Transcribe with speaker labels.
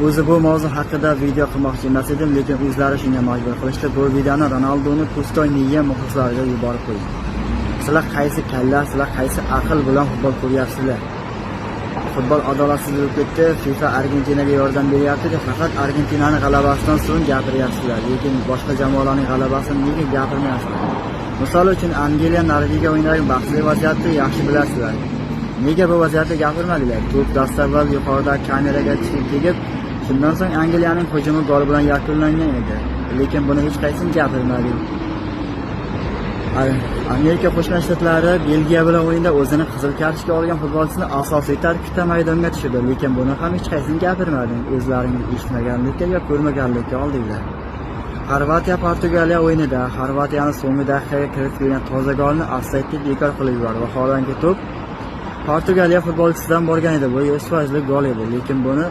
Speaker 1: O'zi bu mavzu haqida video qilmoqchi emas edim, lekin o'zlari shunga majbur qilishdi. Bu videoni Ronaldoni пустой miya muxlislariga yuborib qo'ying. Sizlar qaysi kalla, sizlar qaysi aql bilan futbol ko'ryapsizlar? Futbol adolatsiz bo'lib ketdi. FIFA Argentinaga yordam beryapti deb faqat Argentinani g'alabasidan so'ng gapiryapsizlar. Lekin boshqa jamoalarning g'alabasini nega gapirmayapsizlar? Misol uchun, Angliya Norvegiya o'yinidagi bahsli vaziyatni yaxshi bilasizlar. Nega bu vaziyatni gapirmadinglar? To'p dastavval yuqorida kameraga tegib, shundan so'ng Angliyaning hujumi gol bilan yakunlangan edi. Lekin buni hech qaysini gapirmadik. Amerika Qo'shma Shtatlari Belgiya bilan o'yinda o'zini qizil kartochka olgan futbolchisini asosiy tarkibda maydonga tushirdi, lekin buni ham hech qaysini gapirmading. O'zlaringiz eshitmaganlikka yo ko'rmaganlikka oldinglar. Xorvatiya Portugaliya o'yinida Xorvatiyani so'nggi daqiqaga kiritilgan toza golni ofsayd deb bekor qilib yubordi. Vaholanki, to'p Portugaliya futbolchisidan borgan edi. Bu 100% gol edi, lekin buni